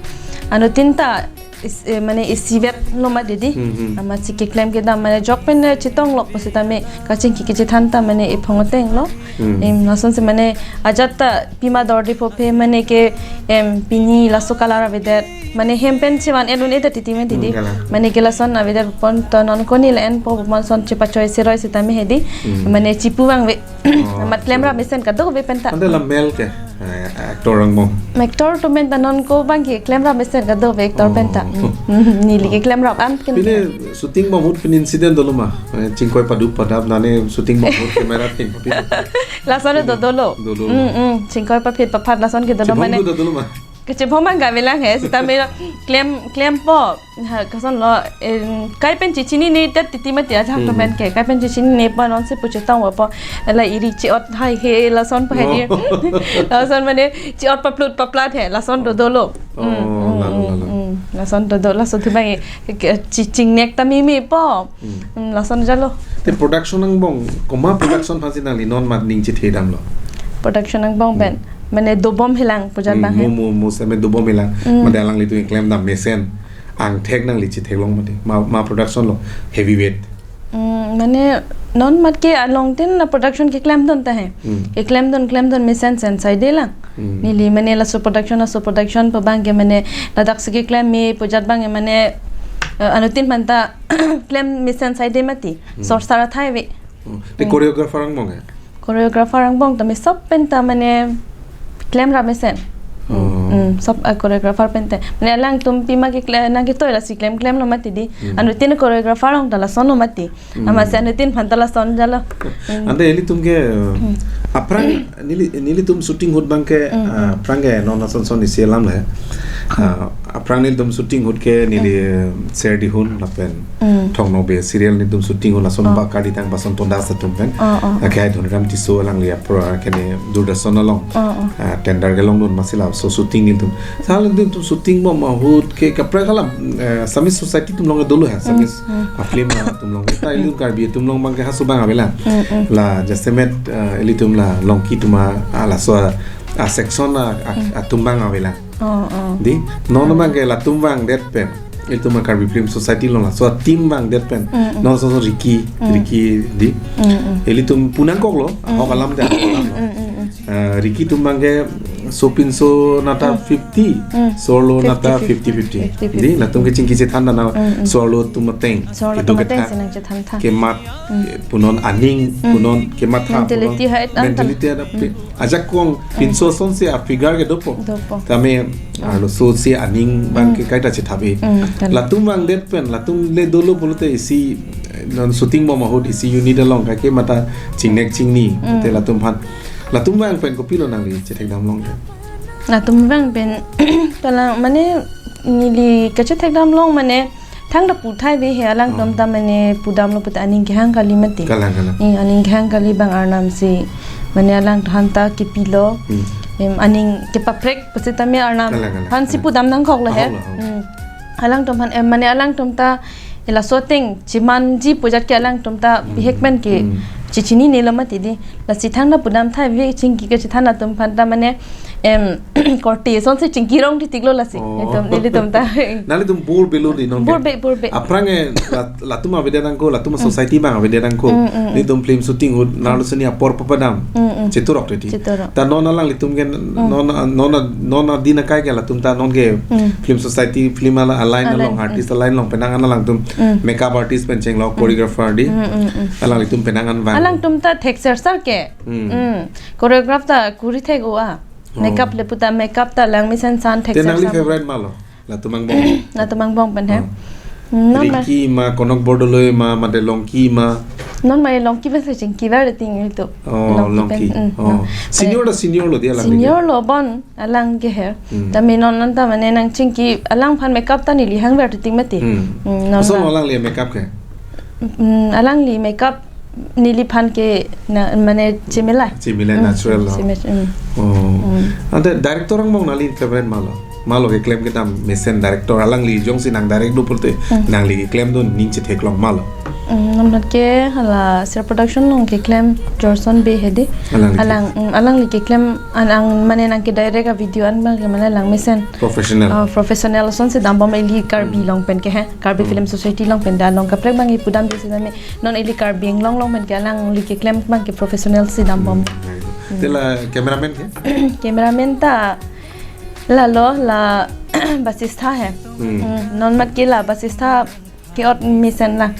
anuttin ta is-, eh, mane isivet lo mati di. Hmm, hmm. Amatsi keklem kedam mane jok pen, eh, chetong lok pusitame kachingki kechethan ta mane iphong ateng lo. Hmm. Em, lasonsi mane ajat ta pima dor di pophe mane ke, em, pini laso color avedet. Mane hem pen chevan-et un-edet titi mati di. Hmm, kalang. Mane ke lason avedet pon to non koni la enpo pon son chepachoi seroi sitame hedi. Hmm. Mane chipu vangve. Oh, Amat klem rap mesen kadokave pen ta. Ante la male ke, eh, actor angbong. Actor atum pen ta non ko abangke klem rap mesen kadokave actor pen ta. Oh. Mm. Mm, neli ke klem rap an pen. Pine shooting bom ahut pine incident dolo ma. Eh, chingkoi padu padap nane shooting bom ahut camera theng papi. Lason do dolo. Dolo. Mm, mm. Chingkoi papit paphat lason ke dolo Chibom mane. Do dolo ma. Kachibom abang gavelang he, sitame klem, klempo. Ha, kosonlo, em, kai pen chechinine tet titi mati aja Hmm. to pen ke, kai pen chechinine po nonsi pu chetong po, la iri che-ot hai he, lason po he di. Oh. Lason mane, che-ot paplut paplat he, lason do dolo. Oh, Hmm, hmm, lalo, hmm, lalo. Hmm. Lason do do, lason thu abang, eh, ke, chi-, chingnek ta meme po. Hmm. Hmm, lason jalo. Te production angbong, komat production aphansi nangli non mat ning chethedamlo. Production angbong pen, Hmm. mane dobom helang pujan Hmm, bang he. Mo, mo, mo, seme dobom helang. Hmm. Mate alanglitum keklem dam mesen. Angthek nangli chetheklong mati. Ma, ma production lo, heavyweight. Hmm, mane non mat ke along tin na production keklemdun ta he. Hmm. Keklemdun, klemdun mesen sen sai de lang. Hmm. Neli mane laso production, laso production pu abangke mane ladaksi keklem me pu ajat abang mane, eh, anuttin aphan ta klem mesen sai de mati. Hmm. Sor sar athai ave. Hmm. Te Hmm. choreographer angbong ya? Choreographer angbong tame sob pen ta mane klem rap mesen. Oh. Hmm, sob a choreographer pen ta. Mane alangtum pima ke kle-, nangketoi lasi klem klemlo mati di. Hmm. Anuttin choreographer along ta lason lo mati. Hmm. Amatsi anuttin aphan ta lason jalo. Hmm. Ante ilitum ke, Hmm. aphrang neli, nelitum shooting ahut abangke, Hmm, ah, hmm. aphrang ke non ason son isi alam le. Hmm. Ah, aphrang nelitum shooting ahut ke neli, Hmm. eh, Ser Dihun lapen Hmm. Thong Nokbe serial nelitum shooting ahut lason Oh. ba kali tang Basanto Das atum pen. Oh, oh. Akhai Dhoniram Tisso alangli apro kene Doordarshan along. Oh, oh. Ah, tender kelongdun amatsi laso shooting nelitum. Sal nelitum shooting bom ahut ke kaprek alam, eh, Assamese society atum along dolo ha, Assamese Hmm, hmm. a film atum along. Ta ilitum Karbi atum along abangke haso abang avelang. Hmm, hmm. La jasemet, eh, ilitum la Longki atum a, a laso a, a section a, a, Hmm. atum abang avelang. Oh, oh. Di, non abangke latum vangdet pen. Ilitum a Karbi Film Society along laso a team vangdet pen. Mm, mm. Non so so Ricky, Mm. Ricky di. Mm, mm. Ilitum pu nangkoklo, ahok Mm. alam de ahok alam lo. Mm, mm, mm. Eh, Ricky atum abangke Sopinso nata Hmm. fifty, Hmm. so-arlo nata Fifty fifty. fifty fifty. Fifty fifty. Di, latum kechethan than na, Hmm, hmm. so-arlo atum ateng. So-arlo Kedo atum ateng kethan. Si nangchethan tha. Kemat, Hmm. eh, punon aning, Hmm. punon kematha, Mentality punon height antam. Mentality ada Hmm. pi-, ajak kong pinso asonsi a-figure kedopo. Dopo. Tame, arloso si aning abang Hmm. ke kaita chethabi. Hmm, kan. Latum vangdet pen, latum le dolo pulote isi, eh, non shooting bom ahut isi unit along kaike mata chingnek chingni, Hmm. te latum aphan. Latum vang pen kopilo nangli chethekdam long te? Latum vang pen, kalang, mane, neli kachethekdam long, mane, thangta puthai ave he alangtum Oh. ta, mane, pudamlo pute aning kehang kali mati. Kalang, kalang. Eh, aning kehang kali bang arnam si. Mane alangtum aphan ta kepilo. Hmm. Em, aning kepaprek pusitame arnam. Kalang, kalang, aphan si kalang. Pudam nangkoklo he. Ahoklo, ahoklo. Hmm. Alangtum aphan, em, mane alangtum ta, eh, laso ateng chemanji pu ajat ke alangtum ta, hmm, bihek pen ke, hmm, chechinine lo mati di. Lasi thangta pudam thai ave chingki kachethan atum aphan ta mane, em, korte asonsi chingki rong titiklo lasi. Oh. Nelitum, nelitum ta. Nanglitum bor belo di non ke? Bor be, bor be. Aphrang, eh, la-, latum avedet nangkok, latum, hmm, society abang avedet nangkok. Hmm, hmm, hmm. Nelitum film shooting ahut, hmm, nanglitum sini apor papadam. Hmm, hmm. Cheturok titi. Cheturok. Ta non alanglitum ke, hmm, non, non, non adin akai ke latum ta non ke, hmm, film society, film ala-, aline, aline along, hmm, artist aline along penang an alangtum, hmm, makeup artist pen chenglo, hmm, choreographer di. Hmm, hmm, hmm. Alanglitum penang an vang. Alangtum ta thekser sar ke. Hmm. Hmm. Choreograph ta kori thek-o a. Oh. Makeup le puta makeup ta lang mesen san. Te thekser nangli sam. Favorite malo? Latum angbong. Latum angbong pen he. Oh. Hmm, non ma. Rinki ma, Konok Bordoloi ma, mate Longki ma? Non ma Longki pen si chingki ver ting itu. Oh, Longki pen, Longki. Hmm, oh. Non. Senior ta senior lo di alang. Senior lo bon alang ke he. Hmm. Tame non non ta mane nangchingki alang aphan makeup ta neli hang ver ting mati. Hmm. Hmm, non. Ason ma. Alangli makeup ke? Hmm, alangli makeup neliphan ke na, mane chemela. Chemela, hmm, natural lo. Chemela, hmm. Oh. Hmm. Ante director angbong nangli favorite malo? Malo keklem kedam mesen director alangli jongsi nang direct do pulote, hmm, nangli keklem do ning chetheklong malo? Hmm, non ke hala Sera Production along keklem Jorson Bey he di. Alangli. Alang, hmm, alangli keklem an ang mane nangke direct a video an abang ke mane lang mesen. Professional. Ah, professional asonsi dambom, ili Karbi, hmm, along pen ke he. Karbi, hmm, Film Society along pen da along kaprek abang ipudam di sitame non ili Karbi Anglong along pen ke alangli keklem abang ke professional si dambom. Hmm, very good. Hmm. Te la cameraman ke? Cameraman ta lalo la Basistha he. Hmm. Hmm, non mat ke la Basistha ke-ot mesen la.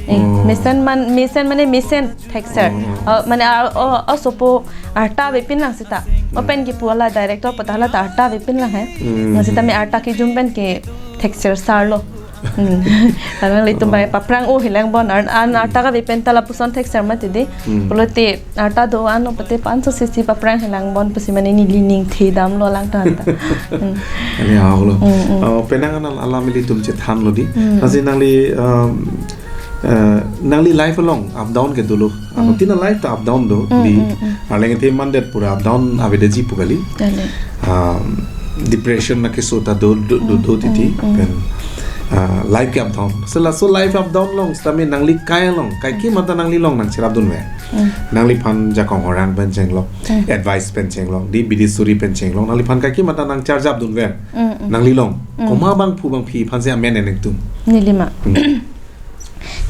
Eh, oh, mesen man, mesen mane mesen thekser. Oh, oh. Ah, mane a, o, osopo arta avepin lang seta. Hmm. Open ke pu ala director pu ta hala ta arta avepin lang he. Hmm. Lang sitame arta kejum pen ke thekser sarlo. Hmm. Alanglitum, oh, bai paphrang-o helang bon ar-, an arta kave pen ta lapuson thekser mati di. Hmm. Pulote arta do-an o pute panso sisi paphrang helang bon pusi mane neli ning thedamlo alangtum ta. Hmm. Kali ahoklo. Hmm, hmm. Oh, penang an alam ilitum chethanlo di. Hmm. Lasi nangli, um, eh, nangli life along up down ke dolo. Ano, hmm, tina life ta up down do, hmm, di, hmm, hmm, arleng the mandet pura up down avedetji pu kali. Kali. Um, depression na keso ta do, do, do, hmm, do titi, hmm, hmm, pen, ah, life ke up down. So laso life up down along sitame nangli kai along, kaike, hmm, mata nangli along nangcherapdunver? Hmm. Nangliphan jakong orang pen chenglo, hmm, advice pen chenglo, di bidi suri pen chenglo, nangliphan kaike mata nangcharjapdunver? Hmm, hmm. Nangli along, hmm, komat abangphu abangphi aphansi amen enektum? Neli ma. Hmm.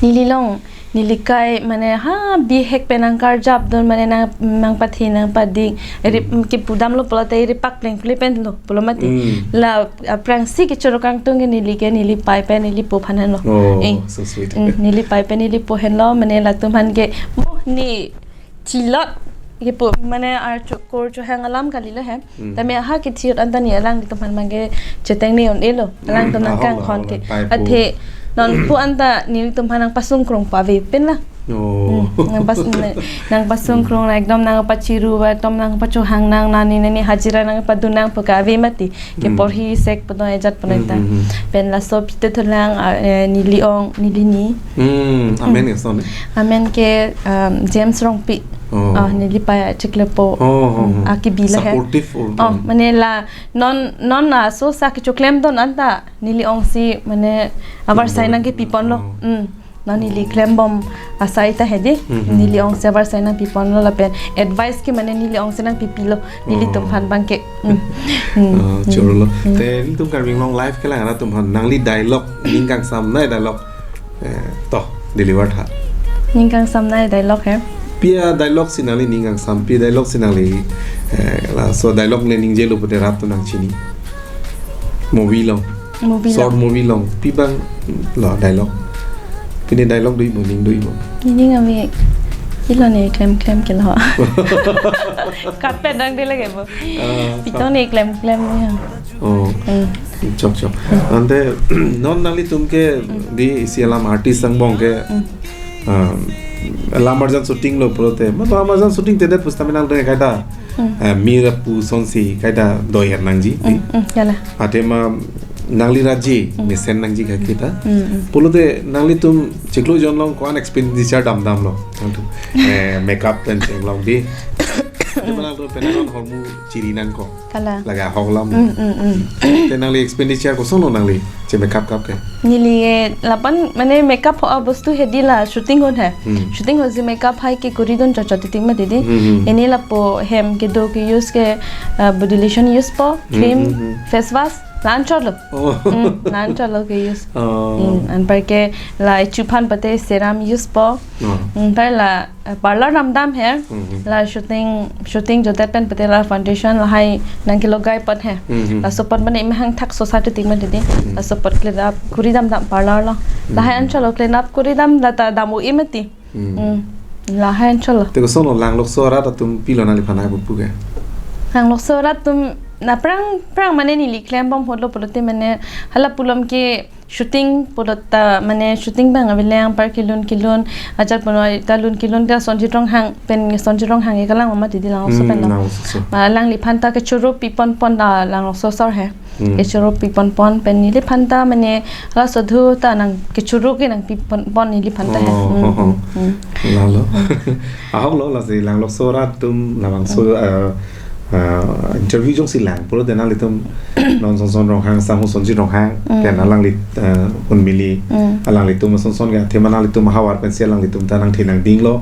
Neli along, neli kai mane ha bihek pen nangkarjapdun mane nang, nangpathe nangpading. Eri, hmm, kepudamlo pulote eri pak pleng pule pen lo pulo mati. Hmm. La aphrangsi kechoro kangtung ke neli ke neli pai pen neli po aphan henlo. Oh, eh, so sweet. Hmm, neli pai pen neli po henlo mane latum aphan ke mo ni chilot kepu mane archo korcho hang alam kalilo he. Hmm. Tame ha kethir anta ni alanglitum aphan abang ke cheteng ni un-elo. Alangtum, hmm, nangkang, ahok, khon ahok, ke. Pai pu. Athe non pu anta nelitum aphan nangpasung krung pu avepin la. Oh. Hmm, nangpas-, nang, nangpasung, hmm, krung na ekdom nangpachiru ba, ekdom nangpachohang nang, nani nani hajira nangpadun nang pu ke ave mati. Ke, hmm, porhi sek puno ajat puno, hmm, ta. Hmm, hmm. Pen laso pite thulang, ah, eh, neli ong, neli ni. Hmm, amen, hmm, ke son, eh? Amen ke, um, James Rongpi. Oh. Ah, neli pai chiklepo. Oh, oh, hmm, oh. Akibi la he. Supportive or, oh, hmm, mane la non, non laso sa kechoklemdun anta neli ong si mane avarsai, hmm, nangkepiponlo. Oh. Hmm. Non neli klembom asai ta he di. Mhm. Neli ong si avarsai nangpiponlo lapen advice ke mane neli ong si nangpipilo. Nelitum, oh, aphan abang ke. Hmm. Hmm. Ah, hmm, chorolo. Hmm. Te nelitum Karbi Anglong live kelang arat atum aphan nangli dialogue, ning kangsamnei dialogue, eh, to deliver tha. Ning kangsamnei dialogue he. Pi a-dialogue si nangli ning kangsam, pi dialogue si nangli, eh, laso dialogue le ningjelo pute rat atum nangchini. Movie along. Movie along. Short movie along. Pi abang lo dialogue. Pini dialogue do-ik mo, ning do-ik mo. Ning ave, ilo ne klem klem ke lo. Kapet dang de lage bo. Ah, Pitong ne klem klem ya. Oh. Hmm. Chok chok. Ante non nanglitum ke di isi alam artist angbong ke, Hmm. ah, lam arjan shooting lo pulote. Ma lam arjan shooting tedet pusitame nangtum kaita, Hmm. eh, mir apu asonsi kaita doyar nangji. Hmm, hmm, ya la. Athema nangli raji Hmm. mesen nangji kaita. Hmm, hmm. Pulote nanglitum chiklo jon along ko-an expenditure damdamlo. Nangtum, eh, makeup pen chenglong di. Athema nangtum penang ahormu chiri nangkok. Kala. Lake ahok alam. Mm, mm, mm. Te nangli expenditure kosonlo nangli che-makeup kap ke? Neli, eh, lapen mane makeup ho abostu hedi la shooting ahut he. Hmm. Shooting ahut si makeup hai ke kori dun chot chot titik mati di. Hmm, hmm. Pini lapu hem kedo ke-use ke, uh, body lotion use po, Hmm, cream, hmm, hmm. face wash, la-anchot lo. Oh. Hmm, la-anchot lo ke-use. Oh. Hmm, anpar ke la ichu aphan pute serum use po. Oh. Hmm, anpar la eh, parlor damdam he. Mhm. La shooting, shooting jodet pen pute la foundation lahai nangkelogai apot he. Mhm. Laso apot mane imahang thak society tik mati di. Mhm. Laso apot clean up kori damdam parlor along. Mhm. Lahai anchot lo clean up kori dam lata dam-o-e mati. Mhm. Mm. Lahai anchot lo. Te kosonlo Langlokso arat atum pilo nangliphan nangpu ke? Langlokso arat atum na aphrang aphrang mane neli klembom ahut lo pulote mane hala pu alam ke shooting pulote mane shooting abang avelang anpar kelun kelun ajat puno ta lun kelun ta Sonjit Ronghang pen Sonjit Ronghang ke kalang mama titi Langlokso Hmm, pen lo. Langlokso. Ma alangliphan ta kechoro pi pon pon ta Langlokso asor he. Hmm. Kechoro pi pon pon pen neliphan ta mane la sodhu ta nang kechoro ke nangpi pon pon neliphan ta he. Oh, Hmm, oh, oh. Hmm, hmm. Lalo. Ahok lo lasi Langlokso arat atum labangso, Hmm. eh, ah, interview jongsi lang pulote nanglitum non Sonson Ronghang, sangho Sonjit Ronghang, Mm. pen alangli, ah, un mili, Mm. alanglitum Sonson ke athema nanglitum ahavar pensi alanglitum ta nangthe nangdinglo.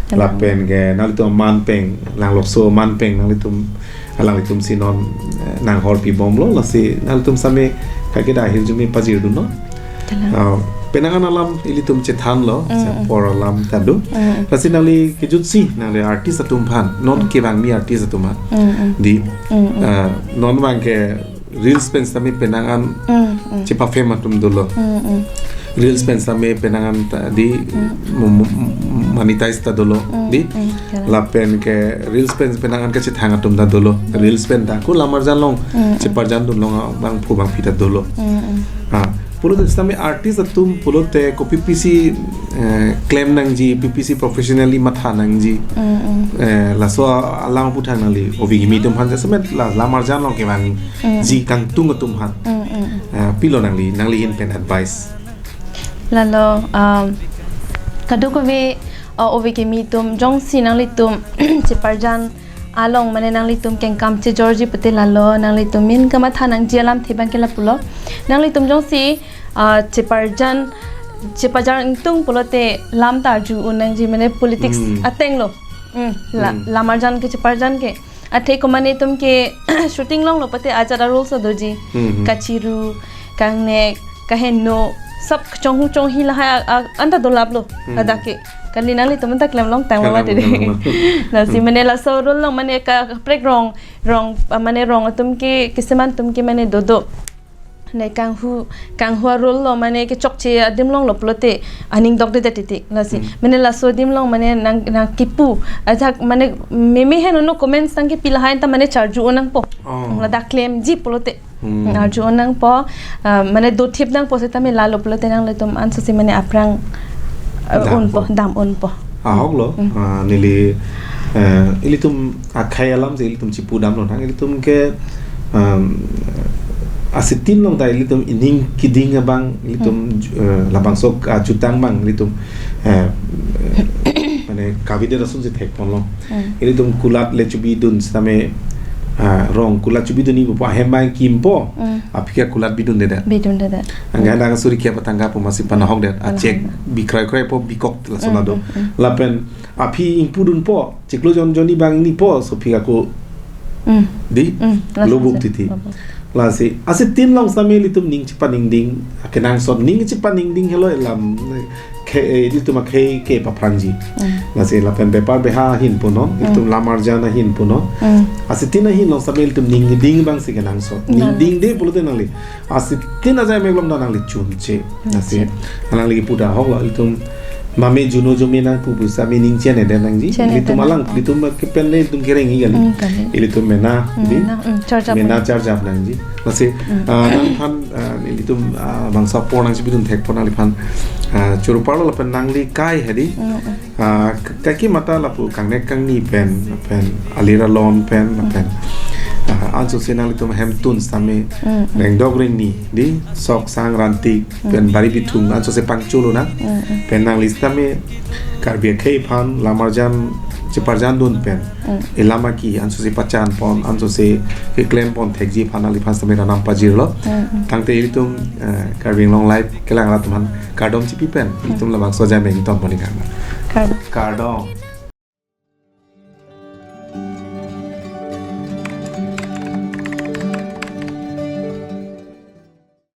Kalang. Lapen ke nanglitum aman pen, Langlokso aman pen, nanglitum, alanglitum si non, eh, nanghor pibomlo, lasi nanglitum sitame kake da ahirjume pajir dunlo. Kalang. Ah, penang an alam ilitum chethanlo, Mm, mm. apor alam ta do. Mm, mm. Lasi nangli kejutsi, nangli artist atum aphan, non Mm. kevangmi artist atum aphan. Mm, mm. Di, Mm, mm. ah, non abang ke reels pen sitame penang an Mm, mm. chepa-fame atum dolo. Mm, mm. Reels pen sitame penang an ta di Mm. mo-, mo-, monetize ta dolo. Mm, Di, mm. Kalang. lapen ke reels pen penang an kachethang atum ta dolo. Mm. Reels pen ta ko lam arjan along, Mm, mm. cheparjan dunlong abangphu bangphi ta dolo. Mm, mm. Ah, pulote sitame artist atum pulote kopi pisi, eh, klem nangji, pi pisi professionally matha nangji. Mm, mm. Eh, laso alang aputhak nangli ove kimi atum aphan jasemet la lam arjan along kevang Mm. ji kangtung atum aphan. Mm, mm. Eh, pilo nangli, nangli ahin pen advice. Lalo, um, kadokave, uh, ove kimi atum jongsi nanglitum cheparjan along mane nanglitum kengkam chejorji pute lalo, nanglitum ahin kamatha nangji alamthe abang ke lapulo. Nanglitum jongsi, ah, cheparjan, cheparjan ingtung pulote lam ta arju un nangji mane politics Hmm. ateng lo. Hmm, la, Hmm. lam arjan ke cheparjan ke. Athe ko mane itum ke shooting longlo pute ajat a-rules doji. Hmm, hmm. Kachiru, kangnek, kaheno, sab chonghu chonghi lahai a, a, anta dolaplo, Hmm. ladak ke. Kali nanglitum anta klem longtang Kalang mama tede. Kalang mama. Lasi Hmm. mane laso rule along mane ka, kaprek rong, rong, ah, mane rong atum ke, kisiman atum ke mane dodo. Ne kanghu, kanghu a-rule along mane kechokche adim longlo pulote, aning dokdedet titi. Lasi, Hmm. mane laso adim along mane nang, nangkipu, ajak mane meme heno no comments nangkipi lahai anta mane charju un nangpo. Oh. Ladak klemji pulote. Hmm. Arju un nangpo, ah, mane dothip nangpo seta me lalo pulote nanglitum ansose mane aphrang, ah, Dam unpo, po. dam unpo. Ahok lo, Hmm. ah, neli, eh, ilitum akhei alam si ilitum chipudamlo nang, ilitum ke, um, asitin along ta ilitum ining keding abang, ilitum, Hmm. eh, labangso, ah, jutang abang, ilitum, eh, mane kavedet ason si thekponlo. Hmm. Ilitum kulat le chubidun sitame, ah, rong kulat chubidun ipo ahem abang kimpo. Hmm. Aphi ke kulat bidundedet. Bidundedet. Angga Hmm. dang suri kia patangka po masi panahokdet. Alang. Achek bikrai krai po bikok lason Hmm, ado. hmm, hmm. Lapen aphi ingpudunpo, chiklo jon jonni abang nipo, so aphi ako Hmm. di Hmm. Lason lobuk sa titi. lobuk. Lasi, asitin along sitame ilitum ning chepaningding, akenangsot ning chepaningding helo elam, khe, eh, ilitum akhei ke paphrangji. Mm. Lasi lapen bepar beha ahin punon, Mm. ilitum lam arjan ahin punon. Mm. Lasi tin ahin along sitame ilitum ningding abang si kenangsot. Nang- Ningdingde pulote nangli. Lasi tin ajai meklom ta nangli chunche. Lasi Chunche. nangli kipu ta ahok lo ilitum mame juno jume nangpu pu sitame ning chene den nangji. Chene Ilitum den alang, nang. ilitum kepen le ilitum kereng-i kali. Mm, kali. Ilitum mena, Mm, di? mena, mm, charjap Mena nang. charjap nangji. Lasi, Mm. ah, nangphan, ah, ilitum, ah, bangso apor nangchipidun thek apot nangliphan, ah, choro parlo lapen nangli kai hedi. Mm, mm. Ah, k-, kaike mata lapu kangnek kangni pen, pen alir alon pen, Mm. pen, ah, ansose nanglitum hemtun sitame Mm, mm. rengdok rengni, di, sok sang rantik, Mm. pen bari bithung, ansose pangcholo nang. Mm, mm. Pen nangli sitame Karbi akhei aphan lam arjan cheparjandun pen. Mm. Elam aki ansose pachan pon, ansose keklem pon thekji aphan nangliphan sitame arnam pajirlo. Mm, mm. Tangte ilitum, eh, Karbi Anglong Live kelang arat aphan kardom chipi pen. Mm. Ilitum labangso ajai meng ton pon ikang. Kardom. Kardom.